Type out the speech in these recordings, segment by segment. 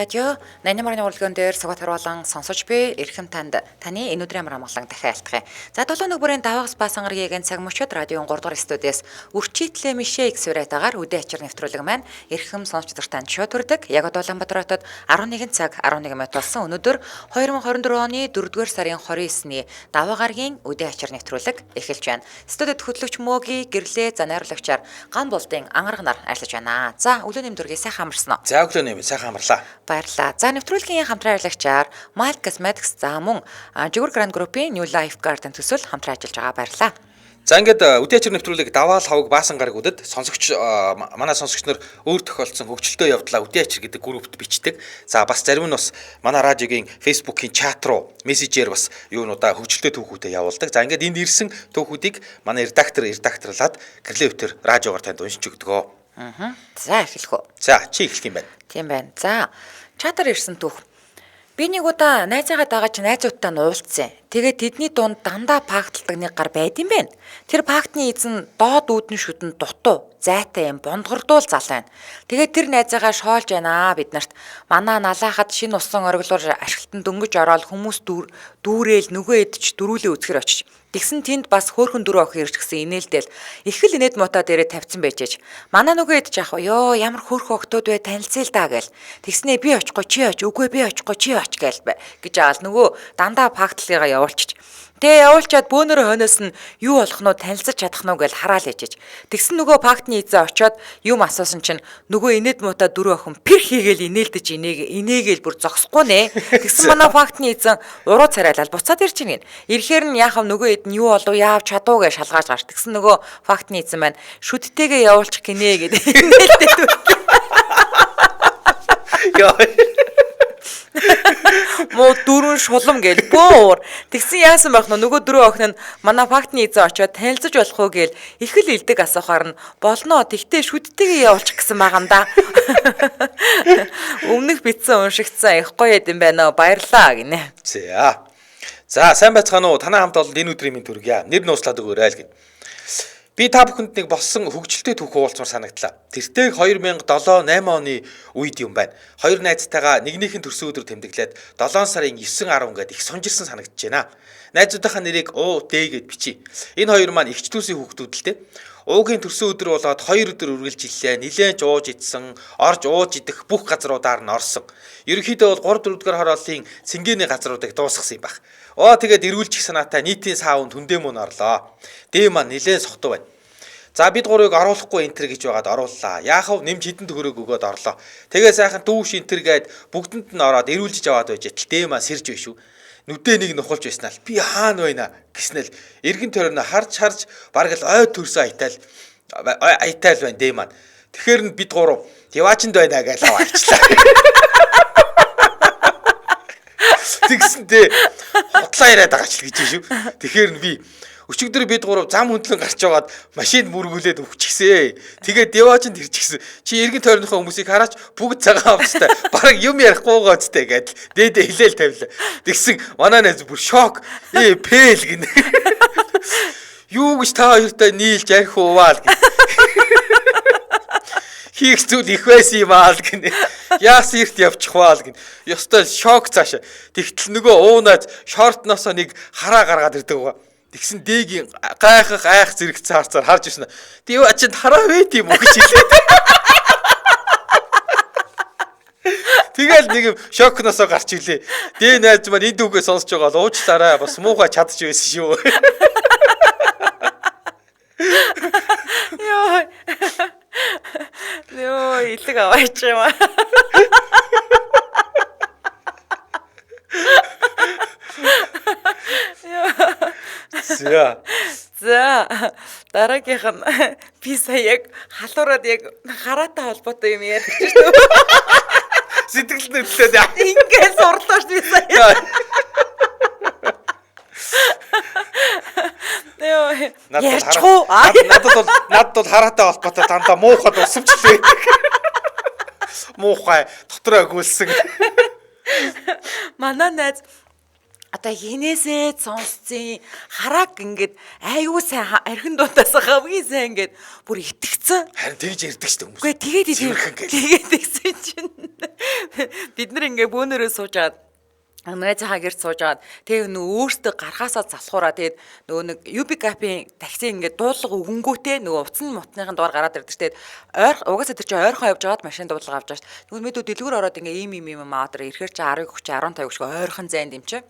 Радио 88 урлагийн дээр Сугат харуулan сонсож буй эрхэм танд таны энэ өдрийн амар амгалан дахин айлтгая. За 7 нүгбэрийн даваагс баасан гарагийн цаг мөчид радион 3 дугаар студиэс үрчийтлээ мишээ их сүрэтагаар үдэ ачир нэвтрүүлэг маань эрхэм сонсч үзэгч танд шууд хүрдэг. Яг одоо Улаанбаатар хотод 11 цаг 11 минут болсон. Өнөөдөр 2024 оны 4-р сарын 29-ний даваа гарагийн үдэ ачир нэвтрүүлэг эхэлж байна. Студид хөтлөгч Мөги гэрлээ за найруулагчаар Ган булдын ангарганаар ажиллаж байна. За өглөөний мэнд хүргэе, сайхан амарсан уу? За өглөөний мэнд сайхан амарлаа. Баярлалаа. За нэвтрүүлгийн хамтран ажиллагчаар Mild Cosmetics за мөн Жигүүр Grand Group-ийн New Life Garden төсөл хамтран ажиллаж байгаа. Баярлалаа. За ингээд үдээ ачир нэвтрүүлэг даваал хавг баасан гарагуудад сонсогч манай сонсогч нар өөр тохиолдсон хөгжилтэй явдлаа үдээ ачир гэдэг группт бичдэг. За бас зарим нь бас манай радиогийн Facebook-ийн чат руу мессежээр бас юунуудаа хөгжилтэй түүхүүдэд явуулдаг. За ингээд энд ирсэн түүхүүдийг манай редактор редакторлаад гэрлээ өвтөр радиогоор танд уншиж өгдөг. Аа. За эхлэх үү. За чи эхлэх юм байна. Тийм байна. За чатаар ирсэн түүх. Би нэг удаа найзаагаа дагаж найзуудтай нь уулзсан. Тэгээд тэдний дунд дандаа пакталдаг нэг гар байд юм байна. Тэр пактны эзэн доод үүдэн шүдэн дутуу, зайтай юм бондгордуул залуу байна. Тэгээд тэр найзаагаа шоолж байна бид нарт. Манаа налаахад шинэ усан ориглоор ашиглалтанд дөнгөж ороод хүмүүс дүүрээл нөгөө эдч дөрүүлээ үзэхэр очиж. Тэгсэн тэнд бас хөөхөн дөрөв охин ирж гисэн инээлдэл их л инээд муута дээрээ тавьсан байж ээж. Манай нөгөө эд жаах ёо ямар хөөрхөн охтууд вэ танилцъя л да гээл. Тэгснээ би очихгүй чи оч үгүй би очихгүй чи оч гээл бай гэж аал нөгөө дандаа пактлыгаа явуулчих. Тэгээ явуулчаад бөөнөрөө хойноос нь юу болох нь танилцаж чадах нь гэж хараал ээжэж. Тэгсэн нөгөө пактны эзэн очиод юм асуусан чинь нөгөө инээд муута дөрөв охин пэр хийгээл инээлдэж инээгээл бүр зогсохгүй нэ. Тэгсэн манай пактны эзэн уруу царайлал буцаад ирж гин. Ирэхээр нь яахав нөгөө эд нь юу болов яав чадуу гэж шалгааж гарч. Тэгсэн нөгөө фактны эзэн маань шүдтэйгээ явуулчих гинэ гэдэг инээлдээд. Яа. Муу дөрвөн шулам гээл бөө уур. Тэгсэн яасан байх нь нөгөө дөрөв охин нь манай фактны эзэн очиод танилцаж болох уу гээл их л илдэг асуухаар нь болно тэгтээ шүдтэйгээ явуулчих гэсэн байгаа юм да. Өмнөх бичсэн уншигдсан их гоё юм байна. Баярлаа гинэ. За. За сайн байцгаана уу? Танай хамт олонд энэ өдрийн мэнд хүргье. Нэр нууцлаад өгөөрэй л гин. Би та бүхэнд нэг болсон хөгжилтэй түүх уулзмар санагдлаа. Тэртэйг 2007 8 оны үед юм байна. Хоёр найзтайгаа нэгнийх нь төрсөн өдөр тэмдэглээд 7 сарын 9 10 гээд их сунжирсан санагдаж байна. Найзуудынхаа нэрийг У Д гэд бичье. Энэ хоёр маань эгч дүүсийн хүүхдүүд л дээ. Уугийн төрсөн өдөр болоод 2 өдөр үргэлж иллээ. Нилээн ч ууж идсэн, орж ууж идэх бүх газруудаар нь орсон. Ерөнхийдөө бол 3 4 дугаар хорооллын цэнгэний газруудыг дуусгасан юм баг. Оо тэгээд эргүүлчих санаатай нийтийн саунд хүндээ мөн орлоо. Дэ маань нилээн сохтуу байна. За бид гурыг оруулахгүй энтер гэж байгаад орууллаа. Яахав нэмж хідэн төгрөг өгөөд орлоо. Тэгээ сайхан дүүш энтер гээд бүгдэнд нь ороод эрүүлжиж аваад байж тал дэ маань сэрж биш үү. Нүдээ нэг нухалж байснаа л би хаана байна гэснээр эргэн тойрноо харж харж бараг л ой төрсөн аятайл аятайл байна дэ маань. Тэгэхээр нь бид гурав Яваачинд байна гэж аваачлаа. Тэгсэн дээ худлаа яриад байгаа ч л гэж шүү. Тэгэхээр нь би өчигдөр бид гурав зам хөндлөн гарч байгаад машинд мөргүүлээд өвчихсээ. Тэгээд Деваачинд ирчихсэн. Чи эргэн тойрныхоо хүмүүсийг хараач бүгд цагаан авцтай. Бараг юм ярихгүй гоцтой гэдэл дээдэ хилээл тавилаа. Тэгсэн манай найз бүр шок. Ээ пэл гинэ. Юу гэж та хоёртой нийлж арх ууваал гин. Хийх зүйл их байсан юм аа л гинэ. Яасан эрт явчих ваа л гин. Ёстой шок цаашаа. Тэгтэл нөгөө уунаад шортноосоо нэг хараа гаргаад ирдэг байгаа. Тэгсэн дээгийн гайхах айх зэрэгцэн харцаар харж ирсэн. Тэв ачинд хараа вэ тийм үү гэж хэлээд. Тэгэл нэг юм шокносоо гарч илээ. Дээ найз маань энэ дүүгээ сонсож байгаа л уучлаарай. Бас муухай чадчих байсан шүү. Йоо. Йоо, илэг аваач юм аа. За. За дараагийнх нь би сая яг халуураад яг хараатай холбоотой юм ярих гэж шүү. Сэтгэл хөдлөлөө яа. Ингээд сурлаа шүү би сая. Йоо. Ярьчихуу. Надад бол хараатай холбоотой дандаа муухай дурсамжлаа байдаг. Муухай дотроо гүйлсэн. Манай найз одоо хинээсээ сонсцсон харааг ингээд аюу сайн архин дундаас хамгийн сайн ингээд бүр итгэцэн. Харин тэгж ярьдаг шүү дээ хүмүүс. Үгүй тэгээд Цэвэрхэн гэл. тэгээд тэгсэн чинь Бид нар ингээ бөөнөрөө сууж агаад найзынхаа гэрт сууж агаад тэгээ нөө өөртөө гарахаасаа залхуураа тэгээд нөгөө нэг UB Gap-ийн такси ингээ дуулга өгөнгүүтээ нөгөө утсан мутныхын дугаар гараад ирдэг ч тэгээд ойр угаасаа тэр чинь ойрхон явж байгаад машин дуулга авч байгаа ш. Тэгвэл мэдүү дэлгүүр ороод ингээ ийм ийм ийм юм аваад ирэхээр чи 10 30 15 шиг ойрхон зайд юм чи.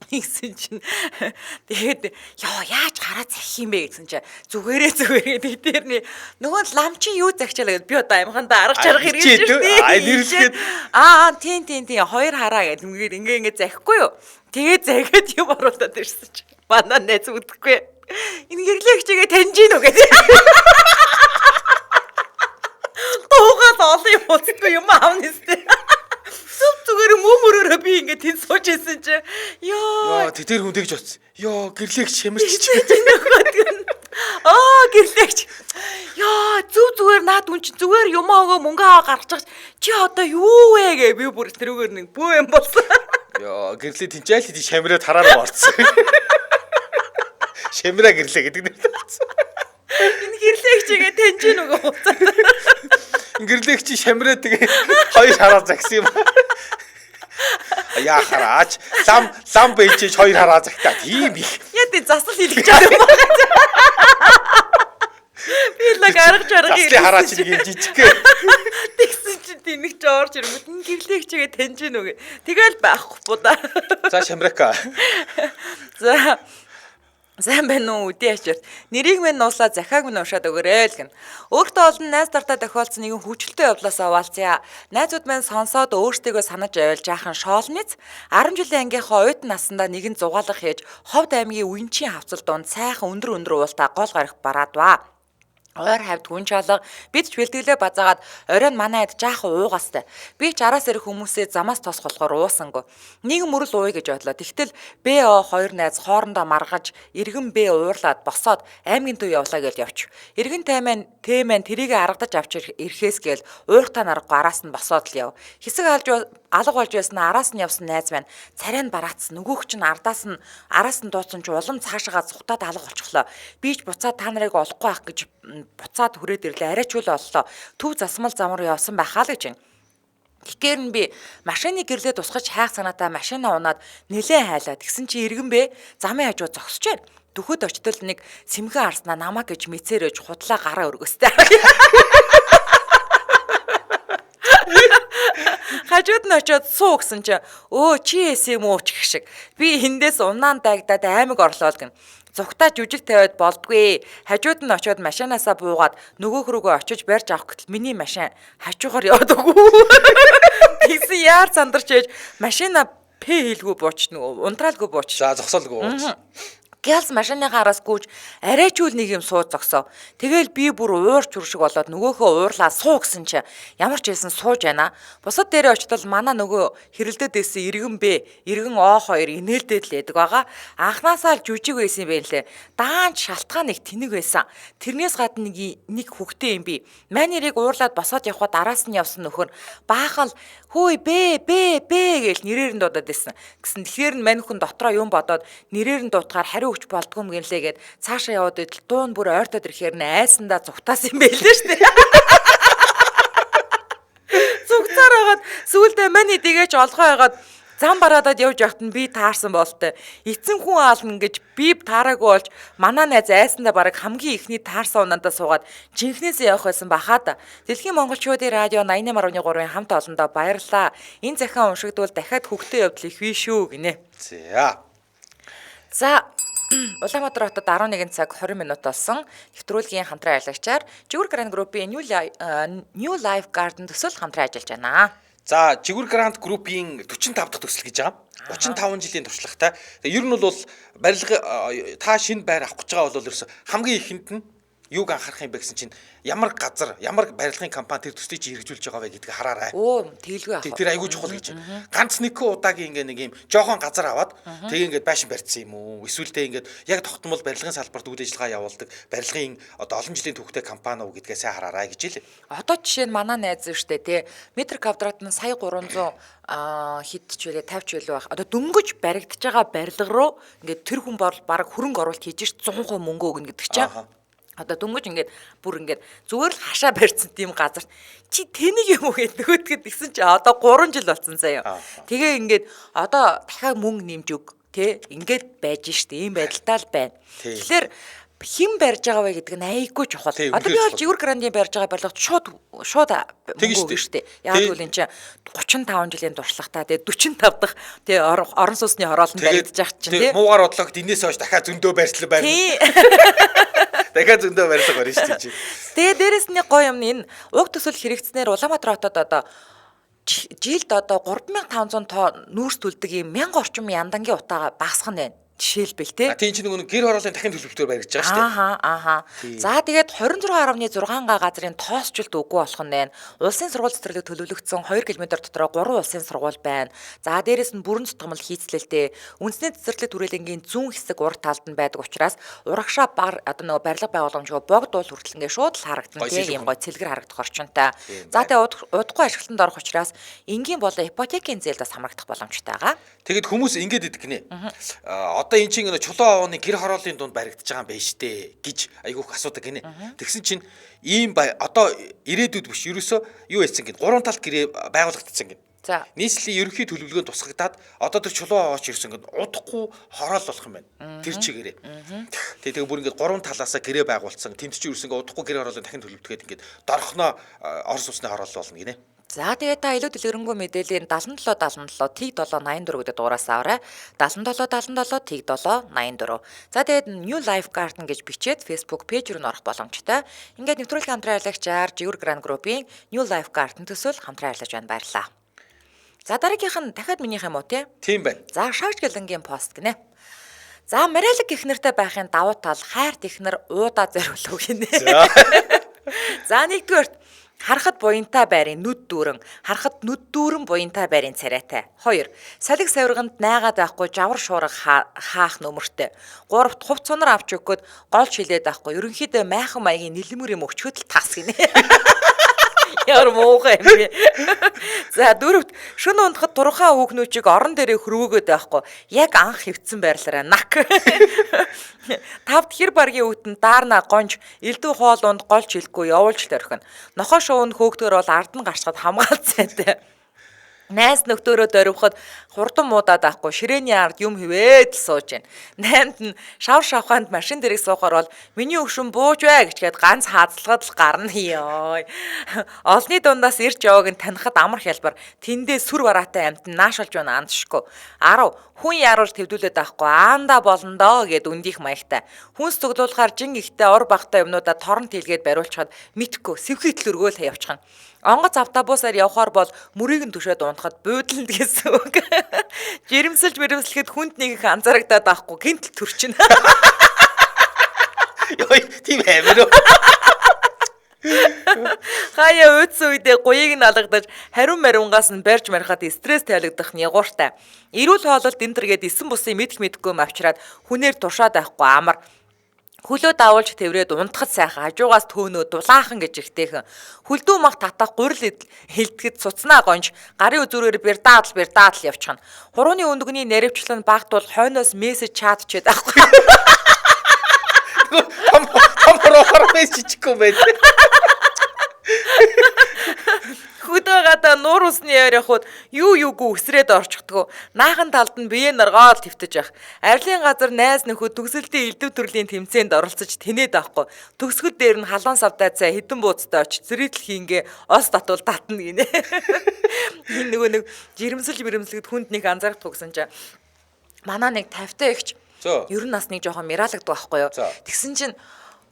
Тэгсэн чинь тэгээд ёо яаж гараа захих юм бэ гэсэн чинь зүгээрээ зүгээрээ тэг тэрний нөгөө лам чи юу захичаалаа гэд би одоо амхандаа арга чарга хэрэгжиж шүү дээ. Аа нэрлэхэд аа тийм тийм тийм хоёр хараа гэд ингээд ингээ ингээ захихгүй юу. Тэгээд захиад юм оруулаад ирсэн чинь манай найз үдэхгүй. Энэ гэрлэгчгээ таньж гин үү гэдэг. Дуугаад олон юм уцгүй юм аавна өстэй. Зүг зүгээр мө мөрөөрөө би ингээд тэнд сууж исэн чи ёо Ёо тэр хүн тэгж бодсон. Ёо гэрлэгч шамарч. Аа гэрлэгч. Ёо зүг зүгээр наад үн чи зүгээр юм аага мөнгө аваа гаргаж чи одоо юу вэ гэ би бүр тэрүүгээр нэг бөө юм болсон. Ёо гэрлээ тэнцээл тий шамраа тараар орцсон. Шамраа гэрлээ гэдэг нэр болсон. Энэ гэрлэгчгээ таньж гин үгүй хуцаа. Гэрлэгч шамраа тэгээ хоёр хараа загсан юм. Яа хараач лам лам бэжэж хоёр хараа загтаа тийм их. Яа тий засал хийлгэж байгаа юм байна. Би л арга жарга Заслын хараа чи нэг юм жижиг. Тэгсэн чинь тэнэг чи орж ирэнгүүт энэ гэрлэгчгээ таньж гин үгүй. Тэгэл байхгүй будаа. За шамрака. За Сайн байна уу үдээ ачаарт. Нэрийг минь нууслаа захиаг минь уншаад өгөөрэй л гэн. Өөртөө олон найз дартаа тохиолдсон нэгэн хүчлэлтэй явдлаасаа хуваалцъя. Найзууд минь сонсоод өөрсдийгөө санаж авал жаахан шоолныц. 10 жилийн ангийнхаа оюутан наснда нэгэн зугаалга хийж Ховд аймгийн Үенчийн хавцал донд сайхан өндөр өндөр уултаа гол гарах бараадваа. Ойр хавьд хүн чалга бид ч бэлтгэлээ базаагаад оройн манай ад жаахан уугастай. Би ч араас ирэх хүмүүсээ замаас тосголохоор уусангүй. Нийгэм мөрөл ууя гэж бодлоо. Тэгтэл БО хоёр найз хоорондоо маргаж иргэн Б уурлаад босоод аймгийн төв явлаа гэж явчих. Иргэн тайман Т маань тэрийг аргадаж авч ирэхээс гээл ууртаа наргагүй араас нь босоод л яв. Хэсэг алж алга болж байсан араас нь явсан найз маань царай нь бараацсан. Нөгөөх чинь ардаас нь араас нь дууцсан чи улам цаашаагаа зүхтаад алга болчихлоо. Би ч буцаад та нарыг олохгүй байх гэж буцаад хүрээд ирлээ. Арай ч үл оллоо. Төв засмал зам руу явсан байхаа л гэж байна. Тэгэхээр нь би машины гэрлээ тусгаж хайх санаатай машина унаад нэлээд хайлаа. Тэгсэн чи иргэн бэ? Замын хажуу зогсож байна. Дөхөд очтол нэг сэмхэн арснаа намаа гэж мэцээрэж худлаа гараа өргөстэй. Хажууд нь очиод суу гэсэн чи өө чи эс юм уу ч гэх шиг. Би эндээс унаан дайгдаад аймаг орлоо л гэн. Зүгтаа жүжиг тавиад болдгүй. Хажууд нь очиод машинаасаа буугаад нөгөөх рүүгээ очиж барьж авах гэтэл миний машин хажуугаар яваад үгүй. Тэгсэн яар сандарч ээж машина П хийлгүй бууч нөгөө унтраалгүй бууч. За зогсоолгүй бууч. Гялс машиныхаа араас гүйж арай ч үл нэг юм сууж зогсоо. Тэгэл би бүр уур чүр шиг болоод нөгөөхөө уурлаа суу гэсэн чи ямар ч байсан сууж байна. Бусад дээрээ очтол манай нөгөө хэрэлдээд байсан иргэн Б, иргэн О хоёр инээлдээд л яадаг байгаа. Анхнаасаа л жүжиг байсан юм байна лээ. Даанч шалтгаан нэг тэнэг байсан. Тэрнээс гадна нэг хүүхдээ юм би. Мань нэрийг уурлаад босоод явхад араас нь явсан нөхөр баахан л хөөй Б Б Б гэж нэрээр нь дуудаад байсан. Гэсэн тэгэхээр нь мань хүн дотроо юм бодоод нэрээр нь дуудахаар хариу өгч болдгоо юм гэнлээ гэд цаашаа яваад идэл дуун бүр ойртоод ирэхээр нь айсандаа зүгтаасан юм байлээ шүү дээ. Зүгцаар хагаад сүүлдээ мань эдийгээч олгоо хагаад зам бараадад явж байхад нь би таарсан болтой. Эцэн хүн аална гэж би таараагүй болж манай найз айсандаа бараг хамгийн ихний таарсан унаандаа суугаад жинхнээсээ явах байсан бахаа да. Дэлхийн монголчуудын радио 88.3-ын хамт олондоо баярлалаа. Энэ захиан уншигдвал дахиад хөвгтэй явдал их бий шүү гинэ. За. За Улаанбаатар хотод 11 цаг 20 минут болсон. Нэвтрүүлгийн хамтран ажиллагчаар Жигүүр Grand Group-ийн New Life Garden төсөл хамтран ажиллаж байна. За Жигүүр Grand Group-ийн 45 дахь төсөл гэж байгаа. 35 жилийн туршлагатай. Тэгээ ер нь бол барилга та шинэ байр авах гэж байгаа бол ерөөсө хамгийн ихэнд нь юуг анхаарах юм бэ гэсэн чинь ямар газар, ямар барилгын компани тэр төслийг чи хэрэгжүүлж байгаа вэ гэдгийг хараарай. Өө, тэгэлгүй авах. Тэр айгүй чухал гэж. Ганц нэгэн удаагийн ингээ нэг юм жоохон газар аваад тэгээ ингээд байшин барьсан юм уу? Эсвэл тэ ингээд яг тогтмол барилгын салбарт үйл ажиллагаа явуулдаг барилгын одоо олон жилийн түүхтэй компани уу гэдгээ сайн хараарай гэж хэлээ. Одоо жишээ нь манай найз шүү дээ тий. Метр квадрат нь сая 300 хэд ч үлээ 50 ч үлээ байх. Одоо дөнгөж баригдаж байгаа барилга руу ингээд тэр хүн бол бараг хөрөнгө оруулалт хийж ш 100% мөнгө өгнө гэдэг чинь. Одоо дөнгөж ингээд бүр ингээд зүгээр л хашаа барьсан тийм газар чи тэнийг юм уу гэд нөгөөдгөд тэгсэн чи одоо 3 жил болсон заяа. Тэгээ ингээд одоо дахиад мөнгө нэмж өг тэ ингээд байж штэ ийм байдалтай л байна. Тэгэхээр хэн барьж байгаа вэ гэдэг нь айгүй чухал. Одоо би бол Жигүүр Грандын барьж байгаа барилгад шууд шууд мөнгө өгнө штэ. Яг гэвэл эн чинь 35 жилийн туршлагатай тэгээ 45 дахь тэгээ орон сууцны хороолонд баригдаж байгаа чинь тий. Муугар бодлогод энэс хойш дахиад зөндөө барьцлаа барина. Дахиад зөндөө барилга барина шүү дээ. Тэгээ дээрэс нь гоё юм энэ уг төсөл хэрэгцснээр Улаанбаатар хотод одоо жилд одоо 3500 тонн нүүрс төлдөг юм 1000 орчим яндангийн утаага багасгах нь байна. Жишээлбэл тий. Тийм чинь нөгөө гэр хорооллын дахин төлөвлөлтөөр баригдаж байгаа шүү дээ. Ааха. За тэгээд 26.6 га газрын тоосчлт үгүй болох нь байна. Улсын сургууль цэцэрлэг төлөвлөгдсөн 2 км дотроо 3 улсын сургууль байна. За дээрэс нь бүрэн тутгамл хийцлэлтэй. Үндэсний цэцэрлэг түрээлэнгийн зүүн хэсэг урд талд нь байдаг учраас урагшаа бар одоо нөгөө барилга байгууламжгүй богд уул хүртэл ингээ шууд л харагдана тий. Ийм гой цэлгэр харагдах орчинтай. За тэгээд удахгүй ашиглалтанд орох учраас энгийн болон ипотекийн зээл бас хамрагдах боломжтой байгаа. Тэгэд хүмүүс ингэж идэх гинэ. Одоо эн чинь чулуун овооны гэр хорооллын дунд баригдаж байгаа юм байна штэ гэж айгүйх асуудаг гинэ. Тэгсэн чинь ийм одоо ирээдүйд биш ерөөсөө юу яцсан гин гурван талд гэрээ байгуулагдсан гин. За. Нийслэлийн ерөнхий төлөвлөгөөнд тусгагдаад одоо тэр чулуун овооч ирсэн гин удахгүй хороол болох юм байна. Тэр чигээрээ. Тэгээ бүр ингээд гурван талаасаа гэрээ байгуулсан. Тэнд чинь ирсэн ингээд удахгүй гэр хорооллын дахин төлөвлөгөөд ингээд дорхноо Орос улсны хороол болно гинэ. За тэгээд та илүү дэлгэрэнгүй мэдээллийн 77 77 тэг 7 84 гэдэг дугаараас аваарай. 77 77 тэг 7 84. За тэгээд New Life Garden гэж бичээд Facebook пэйж рүү н орох боломжтой. Ингээд нэвтрүүлгийн хамтран ажиллагчаар Жигүүр Grand Group-ийн New Life Garden төсөл хамтран ажиллаж байна. Баярлалаа. За дараагийнх нь дахиад минийх юм уу те? Тийм байна. За шагч гэлэнгийн пост гинэ. За Марилаг гих нэртэй байхын давуу тал хайрт ихнэр уудаа зориулав гинэ. За нэгдүгээрт харахад буянтай байрын нүд дүүрэн, харахад нүд дүүрэн буянтай байрын царайтай. 2. Салхи савирганд найгаад байхгүй жавар шуурга хаах нөмөртэй. 3. Хувц сунар авч өгөхөд гол шилээд байхгүй. Ерөнхийдөө майхан маягийн нэлмэр юм өчгöd л тас гинэ. Ямар муухай юм бэ. За 4. Шөнө унтахад турхаа хүүхнүүчийг орон дээрээ хөрвөөгөөд байхгүй. Яг анх хөвцөн байрлалаараа нак. 5. Хэр баргийн үүдэн даарна гонж элдв хоол унд голж хэлэхгүй явуулж л орхино. Нохоо шувн хөөгдгөр бол ард нь гарчхад хамгаалт сайтай. Найз нөхдөрөө дөрвөхөд хурдан муудаад авахгүй ширээний ард юм хивээд л сууж байна. 8-нд нь шавар шавхаанд машин дэрэг суухаар бол миний өгшөн бууж бай гэчгээд ганц хаазлагад л гарна ёо. Олны дундаас ирж явааг нь танихад амар хялбар. Тэндээ сүр бараатай амт нь наашалж байна андшгүй. 10. Хүн яруулж твдүүлээд авахгүй аанда болно доо гэд өндих маягтай. Хүнс цуглуулахаар жин ихтэй ор багтай юмнуудаа торон тэлгээд бариулчихад мэдхгүй сэвхий төлөргөөл явчихна. Онгоц автобусаар явхаар бол мөрийг нь түшээд унтахад буудланд гэсэн үг. Жирэмсэлж мэрэмслэхэд хүнд нэг их анзаарагдаад авахгүй гинтл төрчин. Йой, тийм амир. Хаяа уйдсан үедээ гуйыг нь алгадаж хариу мариунгаас нь барьж марихад стресс тайлагдах нягууртай. Эрүүл хоололт энэ төргээд эсэн бусын мэдх мэдгүй юм авчираад хүнээр туршаад байхгүй амар. Хөлөө давуулж тэврээд унтахад сайхан хажуугаас төөнөө дулаахан гэж ихтэйхэн. Хөлдөө мах татах гурил хилдэхэд суцнаа гонж гарын үзүүрээр бирдаадл бирдаадл явчихна. Хурууны өндөгний наривчлал нь багтуул хойноос мессеж чат чид авахгүй. Том том хуруугаар мессеж чихгүй байд. Хөдөө гадаа нуур усны яриахуд юу юугүй өсрээд орчихдгоо. Наахан талд нь бие норгоол твтэж явах. Арилын газар найз нөхөд төгсөлтийн элдв төрлийн тэмцээнд оролцож тэнээд авахгүй. Төгсгөл дээр нь халуун савтай цай хідэн бууцтай очиж зэрэгтэл хийнгээ ос татвал татна гинэ. Энэ нөгөө нэг жирэмсэл мэрэмслэгэд хүнд нэг анзаарах гэсэн чинь манай нэг 50 та ихч ер нь нас нэг жоохон миралагддаг байхгүй юу. Тэгсэн чинь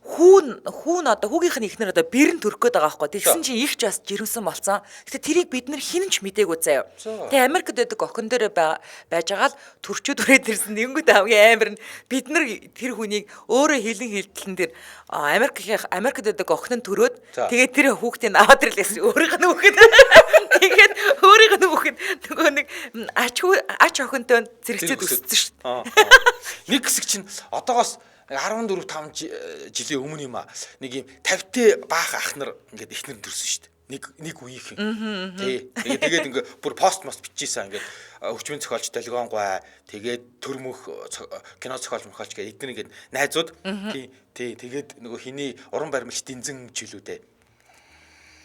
хүүн одоо хүүгийнх нь ихнэр одоо бэрэн төрөх гээд байгаа байхгүй. Тэгсэн чинь их ч бас жирэмсэн болсон. Гэтэ тэрийг бид нэр хин ч мдээгүй заяа. Тэгээ Америкт байдаг охин дээр байж байгаа л төрчүүд үрээд ирсэн. Тэнгүүд хамгийн амар нь бид нар тэр хүнийг өөрөө хилэн хилдлэн тэр Америкт байдаг охин нь төрөөд тэгээ тэр хүүхдийг аваад ирлээ өөрийнх нь хүүхэд. Тэгээд өөрийнх нь хүүхэд нөгөө нэг ач охинтой зэрэгцээд өссөн шүү дээ. Нэг хэсэг чинь одоогоос 14 5 жилийн өмнө юм аа. Нэг юм 50-тэй баах ах нар ингээд эхнэр нь төрсөн шүү дээ. Нэг үеийнхэн. Тий. Тэгээд ингээ бүр пост мост бичижсэн ингээд хөгжмийн зохиолч Долгионгой, тэгээд төрмөх кино зохиолч мохиолч гэдэг эдгээр ингээд найзууд. Тий. Тий. Тэгээд нөгөө хиний уран баримлч Динзэн жилүүдээ.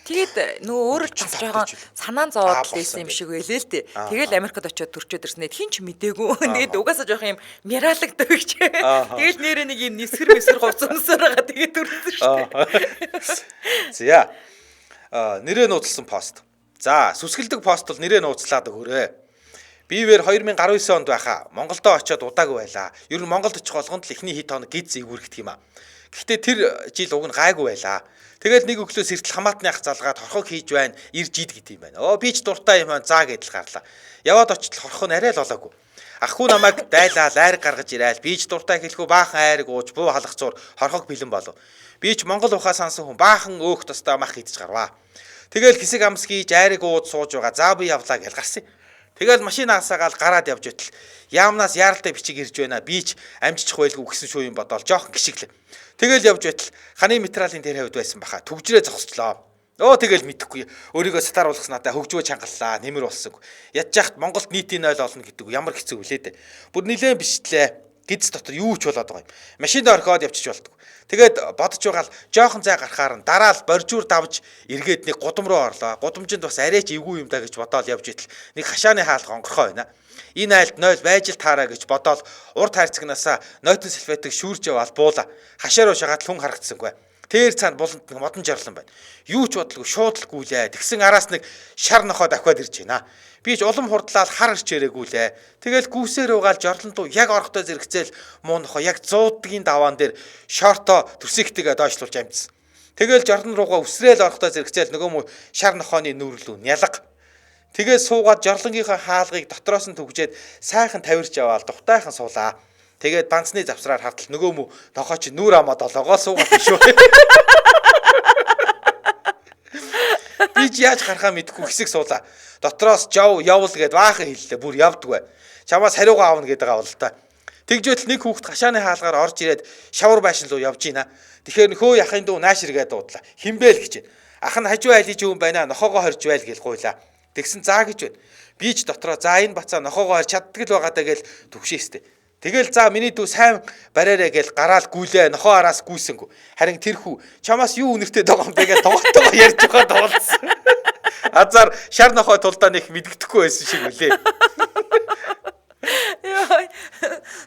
Тэгээд нөгөө өөрөө ч бас 45 жоохон ч үл. санаан Аа, зовоод болсон лээсэн юм гэдэг. шиг байлээ л дээ. Тэгэл Америкт очиод төрчөөд ирсэн. Хин ч мдээгүй. Тэгээд угаасаа жоохон юм миралагдав гэж. Тэгэл нэрээ нэг юм нисгэр мэсгэр говц өмсөр байгаа. Тэгээд төрсөн шүү дээ. За. А нэрээ нууцлсан пост. За, сүсгэлдэг пост бол нэрээ нууцлаад өгөөрэй. Бивэр 2019 онд байхаа Монголдо очиод удаагүй байлаа. Ер нь Монголд очих болгонд л эхний хэд хоног гиз эвгүрэгдэх юм а. Гэхдээ тэр жил уг нь гайгүй байлаа. Тэгэл нэг өглөө сэртэл хамаатны ах залгаад хорхог хийж байна, ирж ид гэдэг юм байна. Оо би ч дуртай юм аа заа гэдэл гарлаа. Яваад очтол хорхоо нь арай л олоогүй. Ах хүү намайг дайлал айр гаргаж ирээл би ч дуртай хэлэхүү баахан айрг ууж буу халах зур хорхог бэлэн болов. Би ч Монгол ухаа сансан хүн баахан өөх тостоо мах идэж гарваа. Тэгэл хэсэг амс хийж айрыг ууж сууж байгаа. За би явлаа гэж гарсан. Тэгэл машин асаагаал гараад явж байтал яамнаас яаралтай бичиг ирж байна. Би ч амжчих байлгүй гэсэн шүү юм бодоол жоохон гიშгэлээ. Тэгэл явж байтал ханы метралын тэр хавьд байсан баха. Түгжрээ зогсчлоо. Өө тэгэл мэдэхгүй. Өөрийгөө сатааруулах надаа хөгжвөө чангаллаа. Нэмэр болсонгүй. Ядж яхад Монголд нийтийн 0 олно гэдэг ямар хэцүү вүлээ дээ. Бүр нилээн бичлээ. Гиз дотор юу ч болоод байгаа юм. Машинд орхиод явчих болтгоо. Тэгээд бодож байгаа л жоохон зай гарахаар нь дараа л боржуур давж эргээд нэг гудам руу орлоо. Гудамжинд бас арай ч эвгүй юм да гэж бодоол явж итэл нэг хашааны хаалга онгорхоо байна. Энэ айлд 0 байж л таараа гэж бодоол урд хайрцагнаасаа нойтон салфетыг шүүрж яваал буула. Хашаа руу шагаад л хүн харагдсангүй. Тэр цаана буланд нэг модон жарлан байна. Юу ч бодлого шууд л гүйлээ. Тэгсэн араас нэг шар нохоо давхиад ирж байна. Би ч улам хурдлаад хар ирч ирээгүй лээ. Тэгэл гүсээр угаал жорлон дуу яг орохтой зэрэгцээл муу нохоо яг зуудгийн даваан дээр шорто төрсөгтэйгээ доошлуулж амжсан. Тэгэл жорлон руугаа үсрээл орохтой зэрэгцээл нөгөө муу шар нохооны нүүрлүү нялга. Тэгээд суугаад жорлонгийнхаа хаалгыг дотроос нь түгжээд сайхан тавирч яваал духтайхан суулаа. Тэгээд банцны завсраар хартал нөгөө мүү нохоо чи нүүр амаад олоогоо суугаад биш үү. Би ч яаж гарахаа мэдэхгүй хэсэг суулаа. Дотроос жав явал гэд баахан хэллээ. Бүр явдггүй. Чамаас хариугаа авна гэдэг байгаа бол та. Тэгжээтэл нэг хүүхэд хашааны хаалгаар орж ирээд шавар байшин руу явж гинэ. Тэгэхээр нөхөө яхын дүү нааш иргээд дуудлаа. Хинбэ л гэж байна. Ах нь хажуу айлж юм байна. Нохоогоо хорж байл гэж гуйлаа. Тэгсэн заа гэж байна. Би ч дотроо за энэ бацаа нохоогоо хорж чаддаг л байгаа даа гэж түгшээстэй. Тэгэл за миний дүү сайн бариарэ гэж гараал гүйлээ нохоо араас гүйсэнгүү. Харин тэр хүү чамаас юу үнэртэй байгаа юм бэ гэж тоглолтойгоо ярьж байгаа тоглолцсон. Азар шар нохой тулдаа нэг мэдгэдэхгүй байсан шиг үлээ. Йой.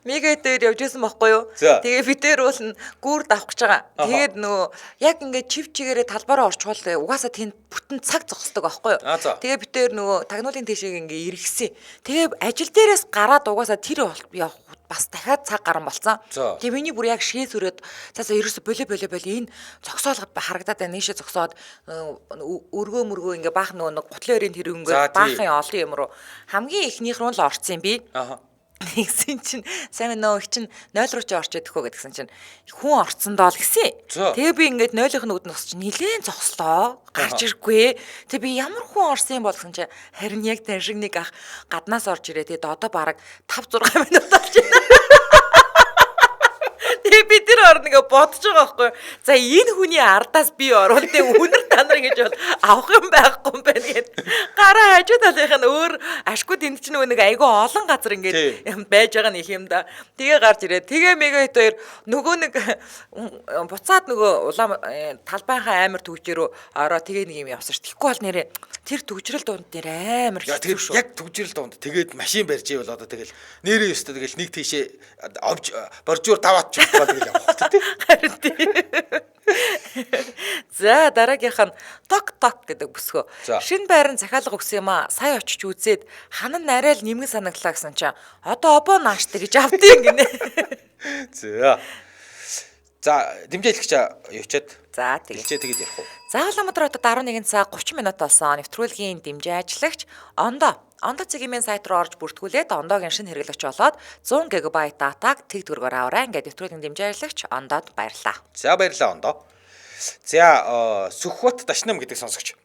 Мигээ дээр явж исэн бохгүй юу? За. Тэгээ би дээр уул нь гүүр давах гэж байгаа. Аха. Тэгээд нөгөө яг ингээд чив чигээрээ талбараа орчвол угаасаа тэнд бүтэн цаг зогсдог байхгүй юу? Аа, за. Тэгээ би дээр нөгөө тагнуулын тийшээ ингээд эргэсэн. Тэгээ ажил дээрээс гараад угаасаа тэр явах бас дахиад цаг гарan болцсон. За. Тэгээ миний бүр яг шээ сүрээд цаасаа ерөөсө боле боле боле энэ зогсоол харагдаад байна. Нийшээ зогсоод өргөө мөргөө ингээ баах нөгөө нэг гутлын өрийн тэр За, өнгөө тий. баахан олон юм руу хамгийн ихнийх рүү л орцсон юм би. Аха. Тэгсэн чинь сайн нөө их чинь 0 руу чи орчод өгөө гэдгсэн чинь хүн орцсон доо л гэсэн. За. Тэгээ би ингээд 0-ын нүд нус чинь нилээн зогслоо. Гарч ирэхгүй. Тэгээ би ямар хүн орсон юм бол гэсэн чинь харин яг тань шиг нэг ах гаднаас орж ирээ. Тэгээд одоо бараг 5 6 минут болж байна. Тэгээ би тэр орно ингээ бодож байгаа байхгүй юу? За энэ хүний ардаас би орвол тэ үнэр та нар гэж бол авах юм байхгүй юм байна гэд. Гараа хажуу талынх нь өөр ашгүй тэнд чинь нөгөө нэг айгүй олон газар Тий. ингээд юм байж байгаа нэг юм да. Тэгээ гарч ирээ. Тэгээ мэгээ хэд хоёр нөгөө нэг буцаад нөгөө улаан талбайхаа амар түгжрөө ороо тэгээ нэг юм явсан ш. Тэгэхгүй бол нэрээ тэр түгжрэл дунд нэр амар Я хэцүү тэгээд шүү. яг түгжрэл дунд тэгээд машин барьж ивэл одоо тэгэл нэрээ өстө тэгэл нэг тийшээ овж боржуур даваад ч явах тэгэл явах тий. Харин тий. За дараагийнх нь ток ток гэдэг бүсгөө. За. Шинэ байран захиалга өгсөн юм аа. Сая очиж үзээд ханан арай л нэмгэн санагдлаа гэсэн чинь одоо обоо нааштай гэж авдیں гинэ. За. За дэмжээ хэлэх чаа явчаад За тэгээ. хэлчээ тэгээд ярих уу. За Улаанбаатар хотод 11 цаг 30 минут болсон. Нэвтрүүлгийн дэмжин ажиллагч Ондоо. Ондоо цэгийн сайт руу орж бүртгүүлээд Ондоогийн шинэ хэрэглэгч болоод 100 ГБ датаг тэг төгрөгөөр аваарай. Ингээд нэвтрүүлгийн дэмжин ажиллагч Ондоод баярлаа. За баярлалаа ондоо. За Сүхбат Дашнам гэдэг сонсогч.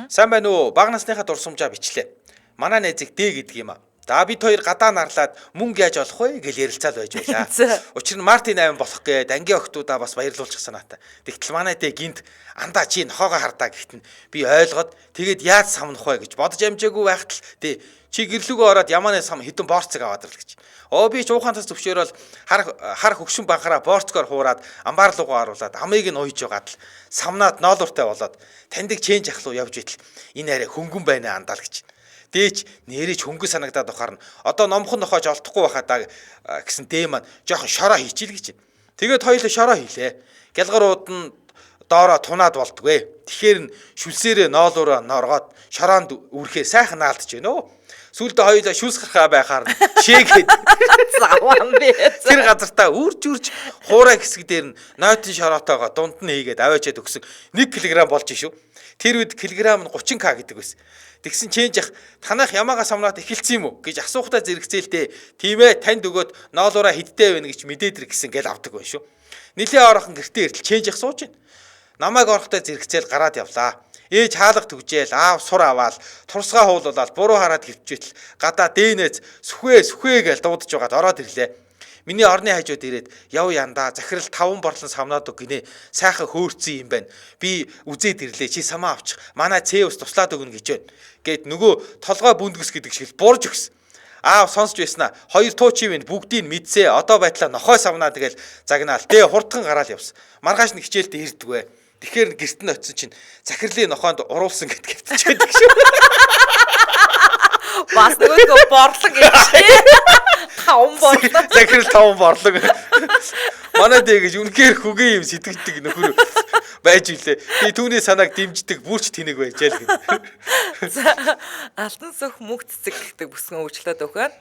Сайн байна уу? Бага насныхаа дурсамжаа бичлээ. Манай найзыг Д гэдэг юм а. За бид хоёр гадаа нарлаад мөнгө яаж олох вэ гэж ярилцаал байж байлаа. Учир нь Мартин 8 болох гээд ангийн охтуудаа бас баярлуулчих санаатай. Тэгтэл манай дэ гинт андаа чи нохоогоо хардаа гэхт нь би ойлгоод тэгээд яаж самнах вэ гэж бодож амжаагүй байхад л дэ чи гэрлүүгөө ороод ямааны сам хідэн борцог аваад ирэл гэж. Оо би ч уухан тас зөвшөөрөөл хар хар хөгшин банхараа борцгоор хуураад амбар руугаа оруулаад амыг нь уйж байгаад л самнаад ноолууртай болоод таньдаг ченж ах руу явж итэл энэ арай хөнгөн байна андаал гэж. Дээч нэрэж хөнгө санагдаад бахаар нь одоо номхон нохоож олдохгүй байхаа даа гэсэн дээ маань жоохон шороо хийчихэл гэж. Тэгээд хоёулаа шороо хийлээ. Гялгар ууд нь доороо тунаад болдгоо. Тэгэхээр нь шүлсээрээ ноолуураа норгоод шороонд үрхээр сайхан наалдж байна өө. Сүүлдээ хоёулаа шүлс гарахаа байхаар нь шээгээд Заван бэ. Тэр газартаа үрж үрж хуурай хэсэг дээр нь нойтон шороотойгоо дунд нь хийгээд аваачаад өгсөн 1 кг болж шүү. Тэр үед килограмм нь 30к гэдэг байсан. Тэгсэн чэнж ах танах ямаага самнаад эхэлсэн юм уу гэж асуухтаа зэрэгцээлдээ. Тийм ээ танд өгөөд ноолуураа хидтэй байна гэж мэдээд ир гэсэн гэл авдаг байх шүү. Нилээ орхон гэртээ иртэл чэнж ах сууж байна. Намайг орохтой зэрэгцээл гараад явлаа. Ээж хаалга түгжээл, аав сур аваал, турсгаа хуулуулаад буруу хараад хөвчөтл гадаа дэнэц сүхээ сүхээ гэж дуудаж байгаад ороод ирлээ. Миний орны хажууд ирээд яв яндаа захирал 5 борлон самнаад өг гинэ. Сайхан хөөрцөн юм байна. Би үзээд ирлээ. Чи самаа авчих. Манай Цэ ус туслаад өгнө гэж байна. Гэт нөгөө толгой бүндгс гэдэг шиг л бурж өгсөн. Аав сонсч байснаа. Хоёр туучи минь бүгдийг мэдсэ. Одоо байтлаа нохой самнаа тэгэл загнаал. Тэ хурдхан гараал явсан. Маргааш нь хичээлдээ ирдгвэ. Тэгэхээр гэрт нь очисон чинь захирлын нохоонд уруулсан гэдг хэвчээд шүү. Бас нөгөө борлог гэж. Таван борлог. Захирал таван борлог. Манай дээ гэж үнэхээр хөгийн юм сэтгэдэг нөхөр байж үлээ. Би түүний санааг дэмждэг бүрч тэнэг байжээ л гэнэ. За алтан сөх мөнх цэцэг гэдэг бүсгэн уучлаад өгөх.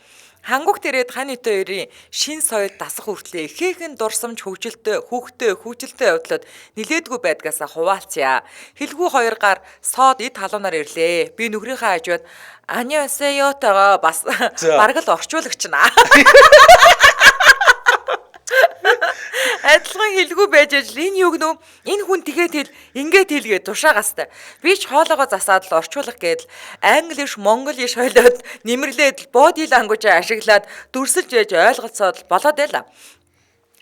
Хангук тэрээд хань итэ хоёрын шин соёл дасах хүртлээ ихээхэн дурсамж хөгжилтэй хүүхдэд хөгжилтэй явдлууд нилээдгүй байдгаасаа хуваалцъя. Хэлгүй хоёр гар соод эд халуунаар ирлээ. Би нөхрийнхээ хажууд аньясэйотойгоо бас бараг л орчуулагч наа. Адилхан хэлгүй байж ажил энэ юу гэнэ энэ хүн тэгээд хэл ингээд хэлгээ тушаагастай. Би ч хоолоогоо засаад л орчуулах гээд л англиш, монголиш хойлоод нэмэрлээд body language ашиглаад дүрсэлж яж ойлголцоод л болоод байла.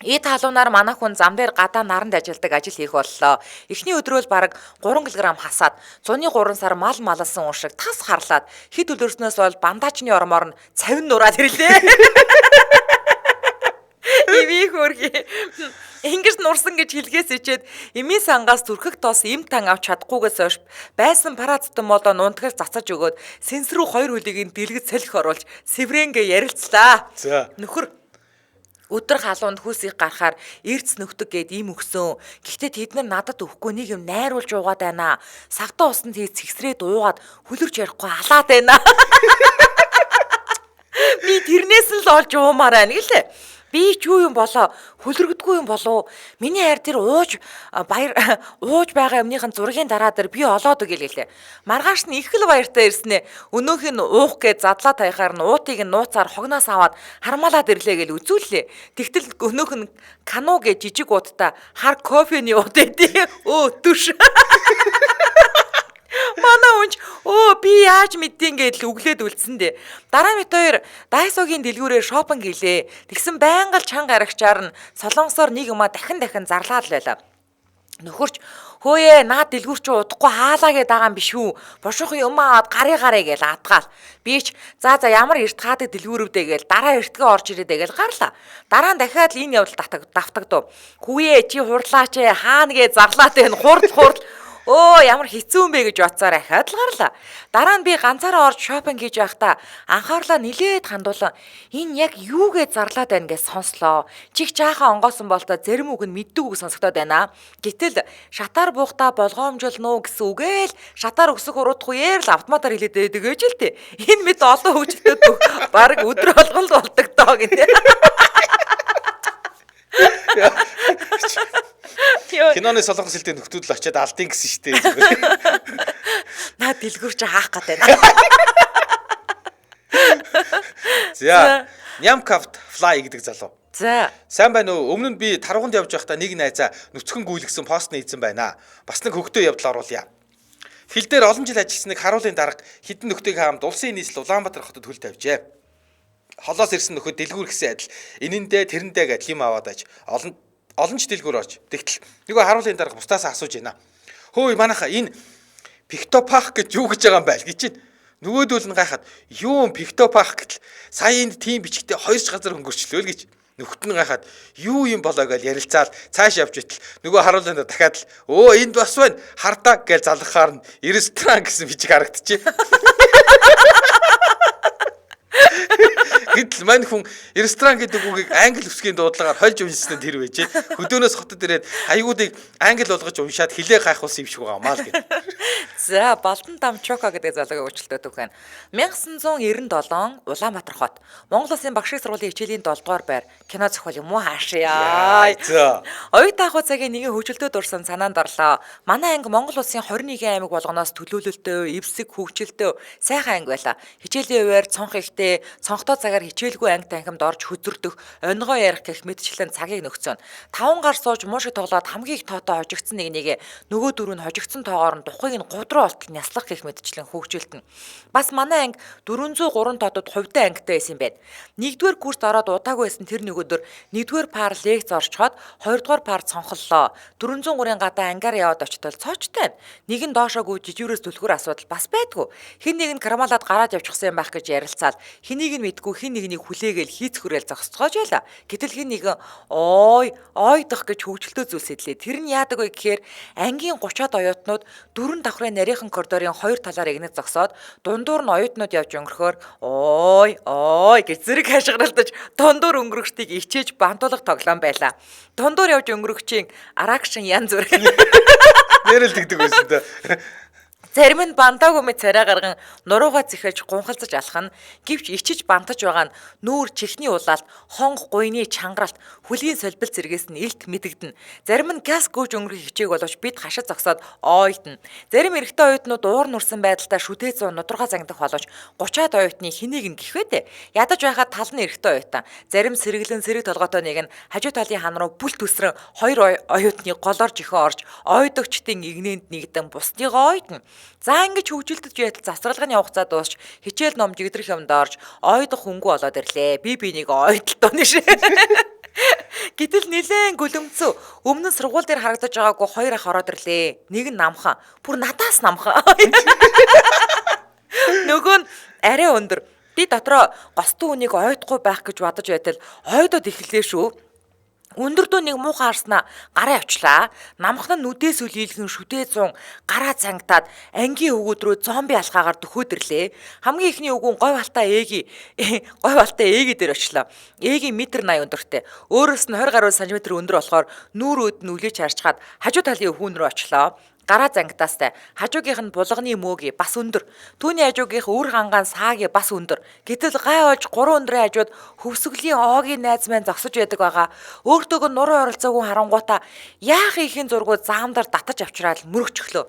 Эд халуунаар манай хүн зам дээр гадаа наранд ажилдаг ажил хийх боллоо. Эхний өдрөө л бараг 3 кг хасаад зуны 3 сар мал малсан хүн шиг тас харлаад хэд төлөрснөөс бол бандажны ормоор нь цавин нураад ирлээ. Ивий хөргий. Ингэж нурсан гэж хэлгээс ичээд эмийн сангаас түрхэх тос им тан авч чадахгүйгээс хойш байсан парацетамолоо нунтгаар цацаж өгөөд сэнс рүү хоёр хөлийг нь дэлгэц салхи оруулж сэврэнгээ ярилцлаа. Нөхөр өдөр халуунд хүйс их гарахаар эрц нөхдөг гэд им өгсөн. Гэхдээ тэд нар надад өгөхгүй нэг юм найруулж уугаад байна. Сагтаа усанд хийж цэгсрээд уугаад хүлэрч ярихгүй алаад байна. Би тэрнээс нь л олж уумаар байна гэлээ. Би ч юу юм болоо хүлрэгдгүй юм болов. Миний хайр тэр ууж баяр ууж байгаа юмныхын зургийн дараа дээр би олоод өгье гэлээ. Маргааш нь их л баяртай ирснэ. Өнөөх нь уух гэж задлаа таяхаар нь уутыг нь нууцаар хогноос аваад хармаалаад ирлээ гэл үзүүллээ. Тэгтэл өнөөх нь кану гэж жижиг уудтай хар кофений ууд эдээ. Өө түш. Манай хүнч өө би яаж мэддیں гэдэл өглөөд үлдсэн дээ. Дараа мэт хоёр Дайсогийн дэлгүүрээр шопинг хийлээ. Тэгсэн байнга л чанга арагчаар нь солонгосоор нэг юмаа дахин дахин зарлаад л байлаа. Нөхөрч хөөе наад дэлгүүр чи удахгүй хаалаа гээд байгаа юм биш үү? Бошуух юм аваад гарыг гарыг гээл атгаал. Би ч за за ямар эрт хаадаг дэлгүүрвдэ гээл дараа эртгээ орж ирээдэ гээл гарлаа. Дараа нь дахиад л энэ явдал давтагдав. Хүүе чи хурлаач ээ хаана гээ зарлаад байна хурд хурд. Өө ямар хэцүү юм бэ гэж бодсоор ахаад л гарлаа. Дараа нь би ганцаараа орж шопинг хийж байхдаа анхаарлаа нилээд хандуулан энэ яг юугээ зарлаад байна гэж сонслоо. Чих жаахан онгоосон болтоо зарим үг нь мэддэг үг сонсогдоод байна. Гэтэл шатаар буухтаа болгоомжлно уу гэсэн үгээл шатаар өсөх уруудах үеэр л автоматар хэлээд байдаг гэж л тээ. Энэ мэд олон хөгжилтөд баг өдөр болгон л болдог доо гинэ. Киноны солонгос хэлтэй нөхдүүд л очиад алдیں гэсэн шүү дээ. Наа дэлгүүр чи хаах гээд байна. За. Нямкафт fly гэдэг залуу. За. Сайн байна уу? Өмнө нь би таргуунд явж байхдаа нэг найзаа нүцгэн гүйлгсэн пост нийцсэн байна. Бас нэг хөгтөө явдал оруулъя. Хил дээр олон жил ажилласныг харуулын дарга хідэн нөхдийг хаамд улсын нийслэл Улаанбаатар хотод хөл тавьжээ. Холоос ирсэн нөхөд дэлгүүр гэсэн адил энэндээ тэрэндээ гэдэл юм аваад аж олон олон ч дэлгүүр орж. Тэгтэл нөгөө харуулын дарга бусдаас асууж байна. Хөөе манайха энэ пиктопах гэж юу гэж байгаа юм байл гэж чинь. Нөгөөдөл нь гайхаад юу юм пиктопах гэтэл сая энд тийм бичгтээ хоёр ч газар хөнгөрчлөө л гэж. Нөхөд нь гайхаад юу юм болоо гэж ярилцаал цааш явж итэл нөгөө харуулын дараа дахиад л өө энд бас байна хардаа гэж залгахаар нь ресторан гэсэн бичиг харагдчихэ. Гэтэл мань хүн ресторан гэдэг үгийг англи үсгийн дуудлагаар хольж уншсан тэр байжээ. Хөдөөнөөс хотод ирээд хаягуудыг англи болгож уншаад хилээ гайхуулсан юм шиг байгаа маа л гэх. За, Балдан Дамчока гэдэг залуугийн уучлалтай түүх байна. 1997 Улаанбаатар хот. Монгол Улсын багшийн сургуулийн хичээлийн 7 дугаар байр. Кино зохиол юм уу хаашаа. За. Оюутан ахуй цагийн нэгэн хөгжилдөө дурсан санаанд орлоо. Манай анги Монгол Улсын 21 аймаг болгоноос төлөөлөлтөө, эвсэг хөгжилтөө сайхан анги байла. Хичээлийн хуваар цонх ихтэй, цонхтой цагаар хичээлгүй анги танхимд орж хөзөрдөх, онгоо ярих гэх мэтчлэн цагийг нөхцөн. Таван гар сууж муу шиг тоглоод хамгийн их тоотой хожигдсон нэг нэгэ нөгөө дөрөв нь хожигдсон тоогоор нь духыг нь 3 руу олтол няслах гэх мэтчлэн хөгжилтэн. Бас манай анги 403 тоодод хувьтай ангитай байсан юм байна. Нэгдүгээр курст ороод удаагүй байсан тэр нэг өдөр нэгдүгээр пар лекц орчхоод хоёрдугаар пар цонхоллоо. 403-ын гадаа ангаар яваад очтол цоочтой байна. Нэг нь доошоогүй жижүүрээс түлхүүр асуудал бас байдгүй. Хэн нэг нь кармалаад гараад явчихсан юм байх гэж ярилцаал хэнийг нь мэдгүй хэн нэгнийг хүлээгээл хийцхүрэл зогсцоож байла. Гэтэл хэн нэгэн ой ойдох гэж хөгжилтөө зүйлс идлээ. Тэр нь яадаг вэ гэхээр ангийн 30-аад оюутнууд дөрвөн давхрын нарийнхан коридорын хоёр талаар эгнэж зогсоод дундуур нь оюутнууд явж өнгөрөхөөр ой ой гэж зэрэг хашгиралдаж дундуур өнгөрөгчдийг ичээж бантуулах тоглоом байлаа. Дундуур явж өнгөрөгчийн аракшин янз бүр. Нэрэл тэгдэг байсан да. Зарим нь бантаагүй мэт царай гарган нуруугаа зэхэж гунхалзаж алах нь гэвч ичиж бантаж байгаа нь нүүр чихний улаалт, хонх гуйны чангаралт, хүлийн солбил зэргээс нь илт мэдэгдэнэ. Зарим нь газ гүйж өнгөрөх хичээг боловч бид хашид зогсоод ойтно. Зарим эрэгтэй оюутнууд уур нүрсэн байдалтай шүдээ зүүн нудургаа зангидах боловч 30-аад оюутны хэнийг нь гэх вэ дээ. Ядаж байхад тал нь эрэгтэй оюутан. Зарим сэргэлэн сэрэг толгойтой нэг нь хажуу талын хан руу бүл төсрөн хоёр оюутны голоор жихээ орж ойдогчдын игнэнд нэгдэн бусдыгоо ойтно. За ингэж хөгжилдөж байтал завсралганы хугацаа дуусч хичээл ном жигдрэх юмд орж ойдох хөнгүү болоод ирлээ. Би бинийг ойдолтоо нэш. Гэтэл нилээн гүлэмцүү өмнө нь сургууль дээр харагдаж байгаагүй хоёр ах ороод ирлээ. Нэг нь намхан. Бүр надаас намхан. Нөгөө нь арай өндөр. Би дотроо гостун үнийг ойдохгүй байх гэж бодож байтал ойдод эхэллээ шүү. Өндөр дүү нэг муухай харснаа гараа явчлаа. Намхан нь нүдээс үл ийлгэн шүдээ зун гараа цангатаад ангийн өвгүүд рүү зомби алхаагаар дөхөөд ирлээ. Хамгийн ихний өвгөн говь алтаа ээги говь алтаа ээги дээр очлоо. Ээги метр 80 өндөртэй. Өөрөөс нь 20 гаруй сантиметр өндөр болохоор нүүр өд нь үлээж харчгаад хажуу талын өвгөн рүү очлоо. Гараа зангитаастай. Хажуугийнх нь булганы мөөги бас өндөр. Түүний хажуугийнх үр хангаан сааги бас өндөр. Гэтэл гай олж гурван өндрийн хажууд хөвсгөлийн оогийн найз маань зогсож байдаг байгаа. Өөртөөгөө нуруу оролцоогүй харангуйтаа яах ихийн зургуу заамдар татаж авчраад мөрөгчлөө.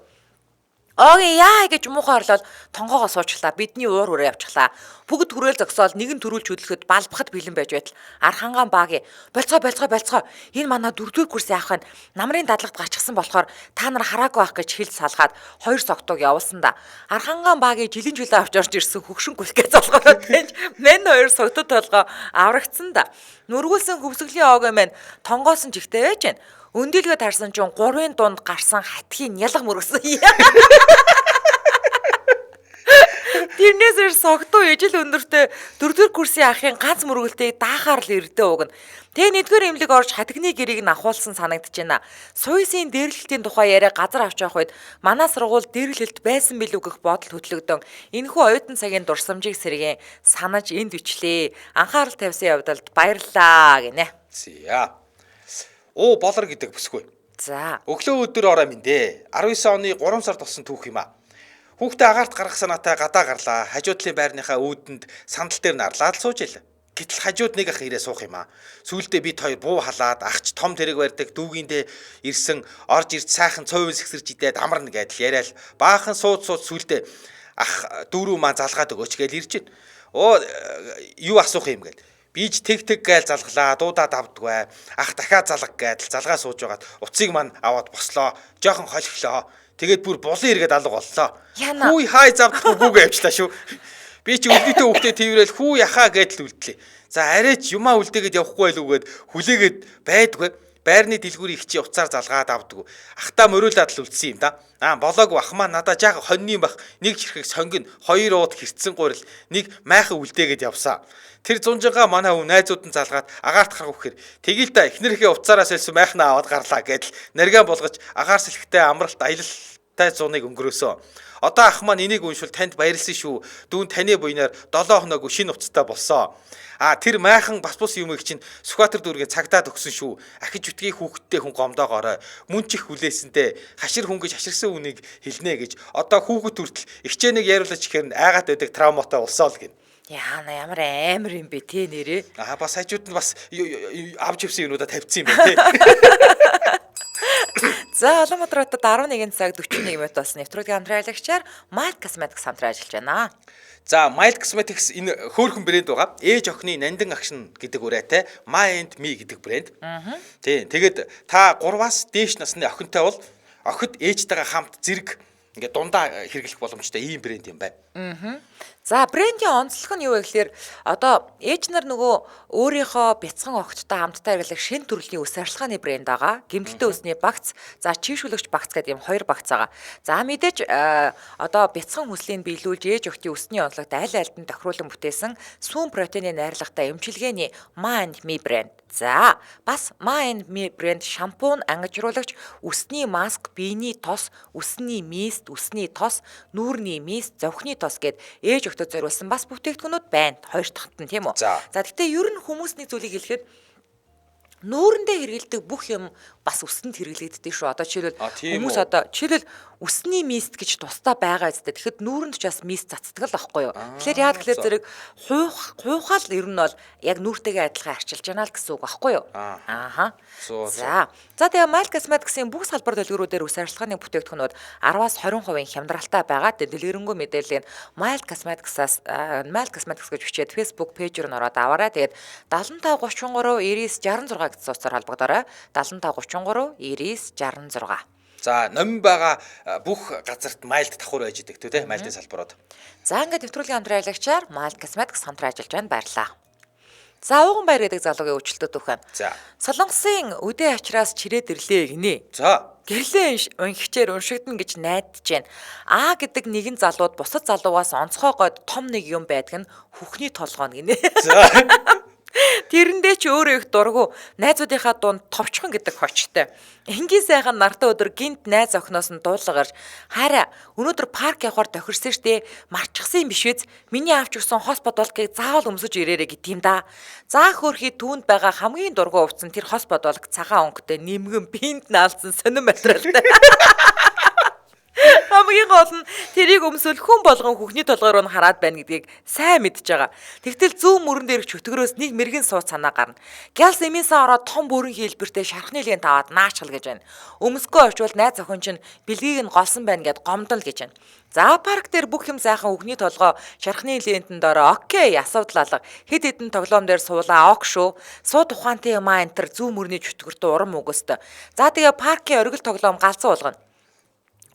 Оогийн яа гэж муухай орлоод тонгоогоо суучлаа. Бидний уур хүрээ явчихлаа. Бүгд хүрээл зогсоол нэгэн төрүүлж хөдлөхөд балбахад бэлэн байж байтал архангаан багийн болцгоо болцгоо болцгоо энэ манай дөрөвдүгээр курс яах вэ? Намрын дадлагт гарчихсан болохоор та нар хараагүй байх гэж хэлж салгаад хоёр согтууг явуулсан да. Архангаан багийн жилийн чөлөө авч орж ирсэн хөгшин гүлхээ золгороо тэнж мэн хоёр согтуу толгоо аврагдсан да. Нүргүүлсэн хөвсгөлийн оогийн мэн тонгоосон жигтэй байж гэн. Өндөлгөө тарсан чинь гурвын дунд гарсан хатхийн ялга мөргсөн. Тэрнээс ир согтуу ижил өндөртэй дөрөвдүгээр курсын ахын ганц мөргөлтийг даахаар л эрдээ угна. Тэгээ нэгдүгээр эмнэлэг орж хатгны гэрийг нь ахуулсан санагдаж байна. Суйсын дээрлэлтийн тухай яриа газар авч явах үед манай сургууль дээрлэлт байсан билүү гэх бодол хөтлөгдөн. Энэхүү оюутан цагийн дурсамжийг сэргээн санаж энд бичлээ. Анхаарал тавьсан явдалд баярлалаа гинэ. За. Оо болор гэдэг бүсгүй. За. Өглөө өдөр орой минь дээ. 19 оны 3 сард болсон түүх юм а. Хүүхдээ агаарт гаргах санаатай гадаа гарлаа. Хажуу талын байрныхаа үүдэнд сандал дээр нарлаад л сууж илээ. Гэтэл хажууд нэг ах ирээ суух юм а. Сүүлдээ бид хоёр буу халаад ахч том тэрэг барьдаг дүүгиндээ ирсэн орж ирж сайхан цовын сэгсэрч идээд амарна гэдэл яриад баахан сууд сууд сүүлдээ ах дүүрүү маань залгаад өгөөч гэж ирж байна. Оо юу асуух юм гээд. Би ч тэг тэг гээл залглаа, дуудаад авдаггүй. Ах дахиад залга гэдэл залгаа сууж байгаад уцыг маань аваад бослоо. Жохон холхилоо. Тэгээд бүр булан эргээд алга боллоо. Яна. Хүй хай завдахгүй гүгээ явчлаа шүү. Би чи өлгийтэй хүүхдээ тийврэл хүү яхаа гэдэл үлдлээ. За арайч юмаа үлдээгээд явахгүй байлгүй гэд хүлээгээд байдгүй. Байрны дэлгүүрийн их чи уцаар залгаад авдаггүй. Ахтаа мөрөөлөөд л үлдсэн юм да. Аа болоогүй ах маа надаа жаахан хоньны бах нэг чирхэг сонгино, хоёр ууд хэрцэн гурил, нэг майхан үлдээгээд явсан. Тэр зунжингаа манай хүн найзууд нь залгаад агаарт гарах үхээр тэгэл та эхнэрийнхээ уцаараа сэлсэн майхнаа аваад гарлаа гэдэл наргаан болгож агаар сэлхтэй амралт аялалтай зуныг өнгөрөөсөн. Одоо ах маань энийг уншвал танд баярлсан шүү. Дүүн таны буйнаар 7 хоног шинэ уцтай болсон. А тэр майхан бас бус юмыг чинь Сүхбаатар дүүргийн цагдаад өгсөн шүү. Ахиж үтгийн хүүхэдтэй хүн гомдоогоорой. Мөн ч их хүлээсэндээ хашир хүн гэж хаширсан үнийг хэлнэ гэж. Одоо хүүхэд хүртэл ихчээнийг яриулаач гэхээр нь айгаад байдаг травматай болсон л гин. Яана ямар амар юм бэ те нэрээ. Аа бас хажууд нь бас авч явсан юмнуудаа тавьчихсан юм байна те. За Улаанбаатар хотод 11 цаг 41 минут болсон. Нэвтрүүлгийн хамтран ажиллагчаар Mild Cosmetics хамтран ажиллаж байна. За Mild Cosmetics энэ хөөрхөн брэнд байгаа. Ээж охины нандин агшин гэдэг үрээтэй My and Me гэдэг брэнд. Тийм. Тэгээд та 3-аас дээш насны охинтой бол охид ээжтэйгээ хамт зэрэг ингээд дундаа хэрэглэх боломжтой ийм брэнд юм байна. За брендийн онцлог нь юу вэ гэхээр одоо ээж нар нөгөө өөрийнхөө бяцхан охидтой хамтдаа хэрэглэх шинэ төрлийн үс арчилгааны брэнд байгаа. Гэмтэлтэй үсний багц, за чийгшүүлэгч багц гэдэг юм хоёр багц байгаа. За мэдээж одоо бяцхан хүслийг биелүүлж ээж охидын үсний онцлогт аль альд нь тохируулан бүтээсэн сүүн протеины найрлагатай эмчилгээний Ma and Me брэнд. За бас Ma and Me брэнд шампунь, ангижруулагч, үсний маск, биений тос, үсний мист, үсний тос, нүүрний мист, зовхны тос гэд ээж охидод зориулсан бас бүтээгдэхүүнүүд байна. Хоёр дахьт нь тийм үү? За гэхдээ ер нь хүмүүс нэг зүйлийг хэлэхэд нүүрэндээ хэрэгэлдэг бүх юм бас үсэнд хэрэглэгддэг шүү. Одоо жишээлбэл хүмүүс одоо жишээлбэл үсний мист гэж тусдаа байгаа үстэй. Тэгэхэд нүүрэнд ч бас мист цацдаг л аахгүй юу? Тэгэхээр яагаад гэхээр зэрэг хуухаал ер нь бол яг нүүртэйгээ адилхан арчилж байна л гэсэн үг аахгүй юу? Ааха. За. За тэгээ Mild Cosmetics-ийн бүх салбар дэлгүүрүүдээр үс арчилгааны бүтээгдэхүүнүүд 10-аас 20% хямдралтай байгаа. Тэгээ дэлгэрэнгүй мэдээллийг Mild Cosmetics-аас Mild Cosmetics гэж бичээд Facebook пэйж рүү ороод аваарай. Тэгээд 75 33 99 66 гэсэн утсаар холбогдоорой. 75 33 99 66. За номин байгаа бүх газарт Mild давхар байж идэг тий Mild-ийн салбарууд. За ингээд нэвтрүүлгийн хамтран ажиллагчаар Mild Cosmetics хамтран ажиллаж байна. Баярлалаа. За Ууган баяр гэдэг залуугийн өвчлөлтөд түүх байна. За. Солонгосын үдэ ачраас чирээд ирлээ гинэ. За. Гэрлээ унхичээр уншигдана гэж найдаж байна. Аа гэдэг нэгэн залууд бусад залуугаас онцгой гойд том нэг юм байдаг нь хөхний толгой нь гинэ. За. Тэрэндээ ч өөрөө их дургу найзуудынхаа дунд товчхон гэдэг хочтой. Энгийн сайхан нартай өдөр гинт найз охиноос нь дуулга гарч хараа өнөөдөр парк явахаар тохирсон штэ марчсан юм биш үз миний авч өгсөн хос бодолкийг заавал өмсөж ирээрэй гэдэм да. За хөөрхий түүнд байгаа хамгийн дургу увцсан тэр хос бодолк цагаан өнгөтэй нэмгэн биенд наалдсан сонин материалтай. Хамгийн гол нь тэрийг өмсвөл хүн болгон хөхний толгой руу нь хараад байна гэдгийг сайн мэдж байгаа. Тэгтэл зүүн мөрөн дээрх чөтгөрөөс нэг мэрэгэн сууц санаа гарна. Гялс эмийн сан ороод том бүрэн хийлбэртэй шархны лэн таваад наачхал гэж байна. Өмсгөө очивол найз охин чинь бэлгийг нь голсон байна гэд гомдол гэж байна. За парк дээр бүх юм сайхан хөхний толгой шархны лентэнд ороо окей асуудал алга. Хэд хэдэн тоглоом дээр суулаа ок шүү. Сууд ухаантай юм аа энэ төр зүүн мөрний чөтгөртөө урам өгөөстө. За тэгээ паркийн оргил тоглоом галзуу болгоно.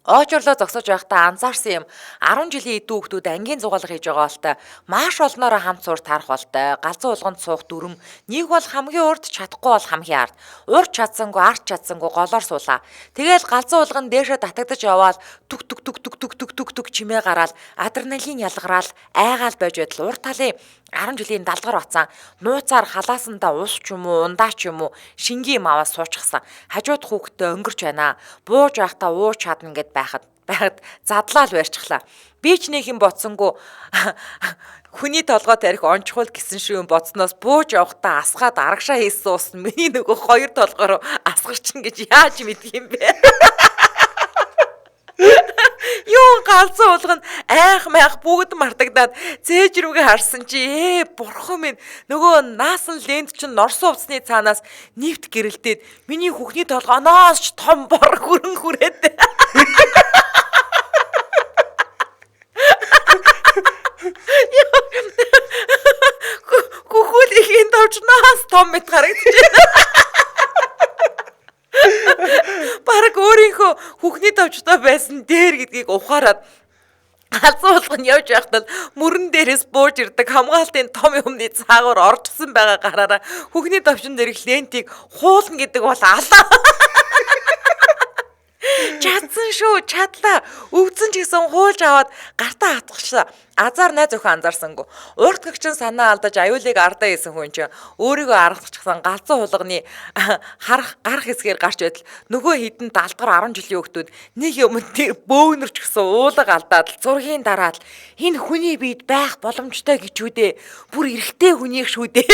Оожорлоо зогсож байхдаа анзаарсан юм 10 жилийн эдүү хүүхдүүд ангийн зугаалга хийж байгаа болтой маш олноороо хамт суур таарах болтой галзуу улганд суух дүрм нэг бол хамгийн урд чадахгүй бол хамгийн ард урд чадсангүй ард чадсангүй голоор суулаа. Тэгэл галзуу улган дээшээ татагдаж яваал түк түк түк түк түк түк түк түк чимээ гараал адреналин ялгараал айгаал байж байтал урд талын 10 жилийн даалгавар бацсан нууцаар халаасандаа ус ч юм уу ундаа ч юм уу шингийн юм аваад суучихсан. Хажууд хүүхдтэй өнгөрч байна. Бууж байхдаа ууж чадна гэд байхад задлаал барьчихлаа. Би ч нэг юм бодсонгүй хүний толгой тарих онцгойл гэсэн шиг юм бодсноос бууж явахдаа асгаад арагшаа хийсэн ус миний нөгөө хоёр толгой руу асгарчин гэж яаж мэдх юм бэ? Юу галзуу болгоно айх майх бүгд мартагдаад цээж рүүгээ харсан чи бурхан минь нөгөө наасан лент чинь норсон увцны цаанаас нефт гэрэлтээд миний хөхний толгооноос ч том бор хүрэн хүрээд. Хөхүүлгийн товчноос том мэт харагдчихэв. Бараг өөрийнхөө хөхний товчтой байсан дээр гэдгийг ухаарад Галзуу хулган явж байхдаа л мөрөн дээрээс бууж ирдэг хамгаалтын том юмны цаагаар орчихсон байгаа гараараа хөхний товчон дээрх лентийг хуулна гэдэг бол алаа. Чадсан шүү, чадлаа. Өвдсөн ч гэсэн хуулж аваад гартаа хатгахлаа. Азар найз охин анзаарсангүй. Урт гэгчин санаа алдаж аюулыг ардаа хийсэн хүн чинь өөрийгөө аргацчихсан галзуу хулганы харах гарах хэсгээр гарч байтал нөгөө хідэн 70 дугаар 10 жилийн хүүхдүүд нэг юм бөөнөрч гисэн уулга алдаад л зургийн дараад л энэ хүний биед байх боломжтой гэж үү дээ. Бүр эрэгтэй хүнийх шүү дээ.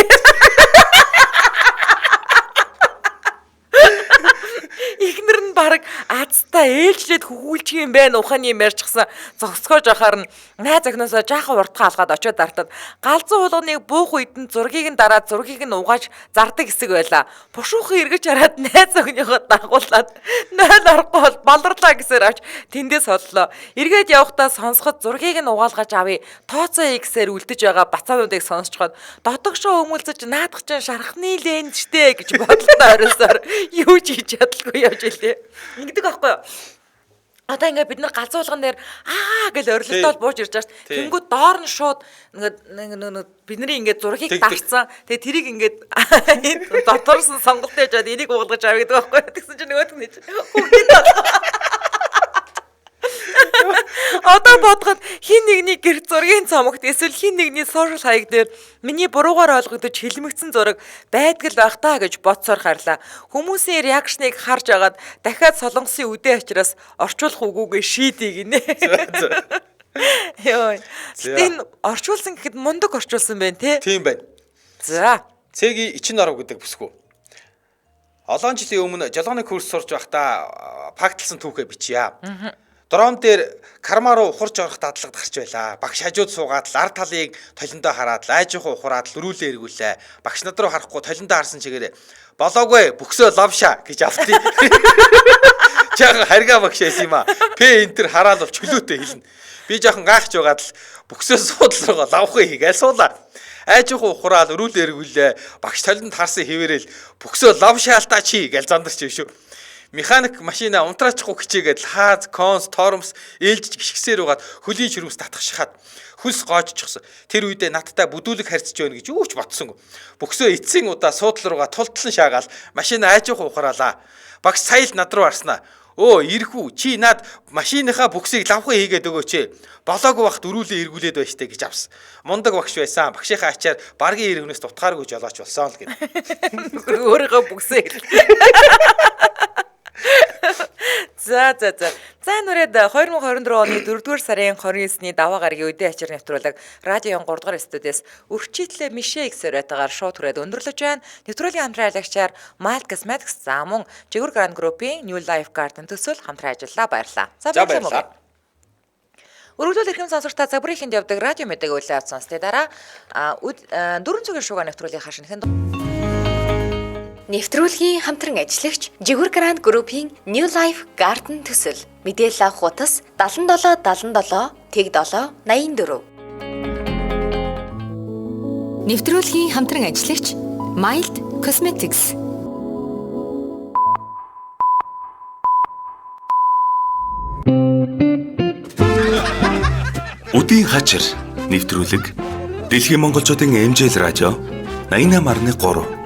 Эхнэр нь баг азтай ээлжлээд хөхүүлчих юм байна ухааны юм ярьчихсан зогсгоож ахаар нь найз охиноосоо жаахан уртхан алгаад очиод дартад галзуу хулганыг буух үед нь зургийг нь дараад зургийг нь угааж зардаг хэсэг байлаа. Бушуухан эргэж хараад найз охиныхоо дагуулад 0 орохгүй бол баларлаа гэсээр авч тэндээс холлоо. Эргээд явхдаа сонсоход зургийг нь угаалгаж авъя. Тооцоо хий гэсээр үлдэж байгаа бацаануудыг сонсчход дотогшоо өмөлзөж наадах чинь шархны лэнд штэ гэж бодолтой оройсоор юу ч хийж чадалгүй явж илээ. Ингэдэг байхгүй юу? Одоо ингээ бид нар галзуулган дээр аа гэж орилтол бууж ирж байгаа шүү. Тэнгүүд доор нь шууд ингээ нэг бидний ингээ зургийг дарцсан. Тэгээ тэрийг ингээд доторсон сонголт яаж аваад энийг уулгаж авъя гэдэг байхгүй юу? Тэгсэн чинь нөгөөх нь хүүхдийн толгой. Одоо бодоход хин нэгний гэр зургийн цомогт эсвэл хин нэгний сошиал хаяг дээр миний буруугаар ойлгогдож хилмигдсэн зураг байдаг л байх таа гэж бодсоор харлаа. Хүмүүсийн реакшныг харж агаад дахиад солонгосын үдэ ачраас орчуулах үгүйгээ шийдье гинэ. Йой. Гэтэ энэ орчуулсан гэхэд мундаг орчуулсан байна те. Тийм байна. За. Цэгийн ичин оров гэдэг бүсгүй. Олон жилийн өмнө жолооны курс сурж байхдаа пакталсан түүхээ бичье. Дрон дээр карма руу ухарч орох дадлагд гарч байлаа. Багш хажууд суугаад л ар талыг толиндоо хараад л аажийнхуу ухраад л өрүүлээ эргүүлээ. Багш над руу харахгүй толиндоо харсан чигээрээ болоогүй бүксөө лавша гэж автыг. Жаахан харгаа багш байсан юм а. П энтер хараал бол чөлөөтэй хэлнэ. Би жаахан гайхаж байгаад л бүксөө суудал руугаа лавхыг хийгээл суулаа. Аажийнхуу ухраал өрүүлээ эргүүлээ. Багш толинд харсан хэвээрэл бүксөө лавшаалтаа чи гэж зандарч юм шүү. Механик машина унтраачихгүй хичээгээд хааз, конс, тормс ээлжиж гიშгсээр угаад хөлийн чирүүс татгшихад хөлс гоожчихсон. Тэр үедээ надтай бүдүүлэг харьцаж байна гэж юу ч бодсонгүй. Бөксөө эцсийн удаа суудлал руугаа тултлан шаагаал машина аажуухан ухраалаа. Багш сая л над руу харснаа. Өө ирэхүү чи над машиныхаа бүксийг лавхан хийгээд өгөөч. Болоогүй бахт өрүүлээ эргүүлээд байж тээ гэж авсан. Мундаг багш байсан. Багшийнхаа ачаар баргийн иргэнээс дутгааргүй жолооч болсон л гэнэ. Өөрийнхөө бүксээ. За за за. За нүрээд 2024 оны 4-р сарын 29-ний даваа гарагийн өдөө ачаар нэвтрүүлэг радио 3 дугаар студиэс өрчитлээ Мишэ ихсээр байтгаар шууд хүрээд өндөрлөж байна. Нэвтрүүлгийн хамтран ажиллагчаар Mild Cosmetics за мөн Жигүүр Grand Group-ийн New Life Garden төсөл хамтран ажиллаа. Баярлалаа. За баярлалаа. Өргөлөөл эрхэм сонсогчдаа загварын ихэнд явдаг радио мэдээг үлээ авч сонссны дараа 4 цагийн шугаа нэвтрүүлгийн хаш нэхэн Нэвтрүүлгийн хамтран ажиллагч Жигүүр Гранд Группийн New Life Garden төсөл. Мэдээлэл авах утас 77 77 тэг 7 84. Нэвтрүүлгийн хамтран ажиллагч Mild Cosmetics. Үдийн хачир нэвтрүүлэг Дэлхийн монголчуудын MJL радио 88.3.